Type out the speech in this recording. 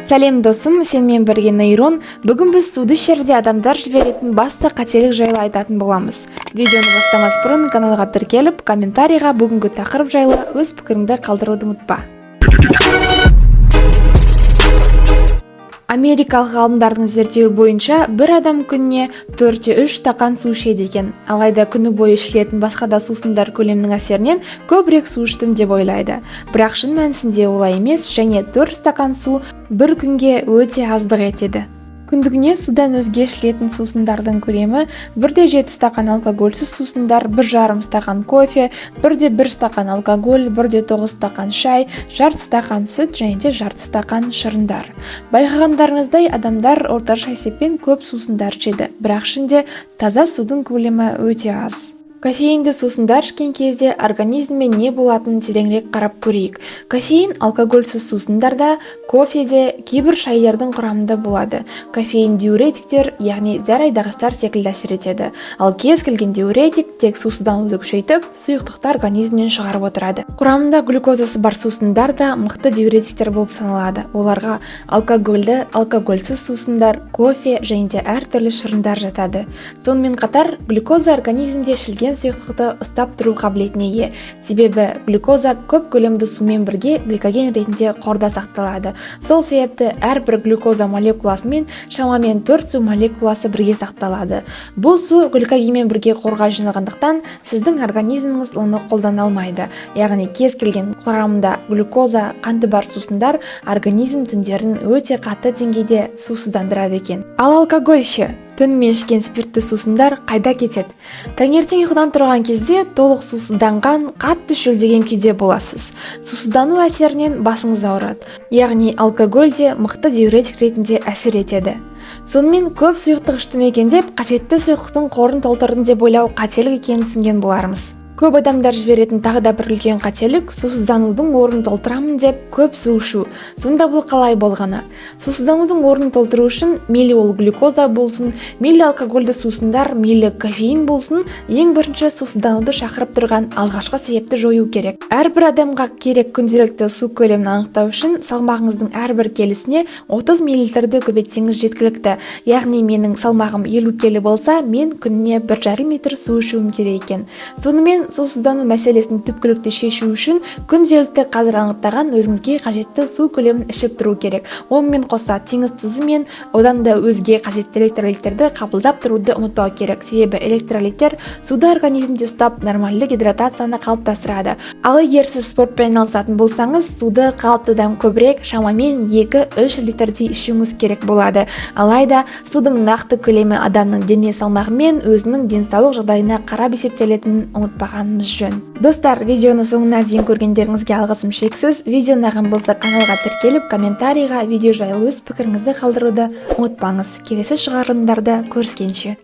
Сәлем, досым, сенімен бірге Нейрон. Бүгін біз суды ішерде адамдар жіберетін басты қателік жайлы айтатын боламыз. Видеоны бастамас бұрын каналға тіркеліп, комментарийға бүгінгі тақырып жайлы өз пікіріңді қалдыруды ұмытпа. Америкалық ғалымдардың зерттеуі бойынша, бір адам күніне 4,3 стақан су ішеді екен. Алайда күні бойы ішілетін басқа да сусындар көлемінің әсерінен көбірек су іштім деп ойлайды. Бірақ шын мәнісінде олай емес және 4 стақан су бір күнге өте аздық етеді. Күндігіне судан өзге ішілетін сусындардың көлемі: 1,7 стақан алкогольсіз сусындар, 1,5 стақан кофе, 1,1 стақан алкоголь, 1,9 стақан шай, жарты стақан сүт және де жарты стақан шырындар. Байқағандарыңыздай, адамдар орташа есеппен көп сусындар ішеді, бірақ ішінде таза судың көлемі өте аз. Кофеинді сусындар ішкен кезде организммен не болатынын тереңірек қарап көрейік. Кофеин алкогольсіз сусындарда, кофеде, кейбір шайлардың құрамында болады. Кофеин диуретиктер, яғни зәр айдағыштар секілді әсер етеді. Ал кез келген диуретик тек сусыздануды күшейтіп, сұйықтықты организмнен шығарып отырады. Құрамында глюкозасы бар сусындар да мықты диуретиктер болып саналады. Оларға алкогольді, алкогольсіз сусындар, кофе және де әртүрлі шырындар жатады. Сонымен қатар глюкоза организмде ішілген сұйықтықты ұстап тұру қабілетіне ие. Себебі глюкоза көп көлемді сумен бірге гликоген ретінде қорда сақталады. Сол себепті әрбір глюкоза молекуласымен шамамен 4 су молекуласы бірге сақталады. Бұл су гликогенмен бірге қорға жиналғандықтан, сіздің организміңіз оны қолдана алмайды. Яғни кез келген құрамында глюкоза қанты бар сусындар организм тіндерін өте қатты деңгейде сусыздандырады екен. Ал алкоголь ше? Түнімен ішкен спиртті сусындар қайда кетеді? Таңертең ұйқыдан тұрған кезде толық сусызданған, қатты шөлдеген күйде боласыз. Сусыздану әсерінен басыңыз ауырады. Яғни алкоголь де мықты диуретик ретінде әсер етеді. Сонымен, көп сұйықтық іштім екен деп, қажетті сұйықтықтың қорын толтырдым деп ойлау қателік екенін түсінген болармыз. Көп адамдар жіберетін тағы да бір үлкен қателік – сусызданудың орнын толтырамын деп көп су ішу. Сонда бұл қалай болғаны? Сусызданудың орнын толтыру үшін, мейлі ол глюкоза болсын, мейлі алкогольді сусындар, мейлі кофеин болсын, ең бірінші сусыздануды шақырып тұрған алғашқы себепті жою керек. Әрбір адамға керек күнделікті су көлемін анықтау үшін салмағыңыздың әрбір келісіне 30 миллилитрді көбейтсеңіз, жеткілікті. Яғни менің салмағым 50 келі болса, мен күніне 1,5 литр су ішуім керек екен. Сонымен, сусыздану мәселесін түпкілікті шешу үшін күнделікті қазір анықтаған өзіңізге қажетті су көлемін ішіп тұру керек. Онымен қоса теңіз тұзы мен одан да өзге қажетті электролиттерді қабылдап тұруды ұмытпау керек. Себебі электролиттер суды организмде ұстап, нормальды гидратацияны қалыптастырады. Ал егер сіз спортпен айналысатын болсаңыз, суды қалыптыдан көбірек, шамамен 2-3 литрдей ішуіңіз керек болады. Алайда судың нақты көлемі адамның дене салмағы мен өзінің денсаулық жағдайына қарап есептелетінін ұмытпағанымыз жөн. Достар, видеоны соңына дейін көргендеріңізге алғысым шексіз. Видео ұнаған болса, каналға тіркеліп, комментарийға видео жайлы өз пікіріңізді қалдыруды ұмытпаңыз. Келесі шығарылымдарда көріскенше!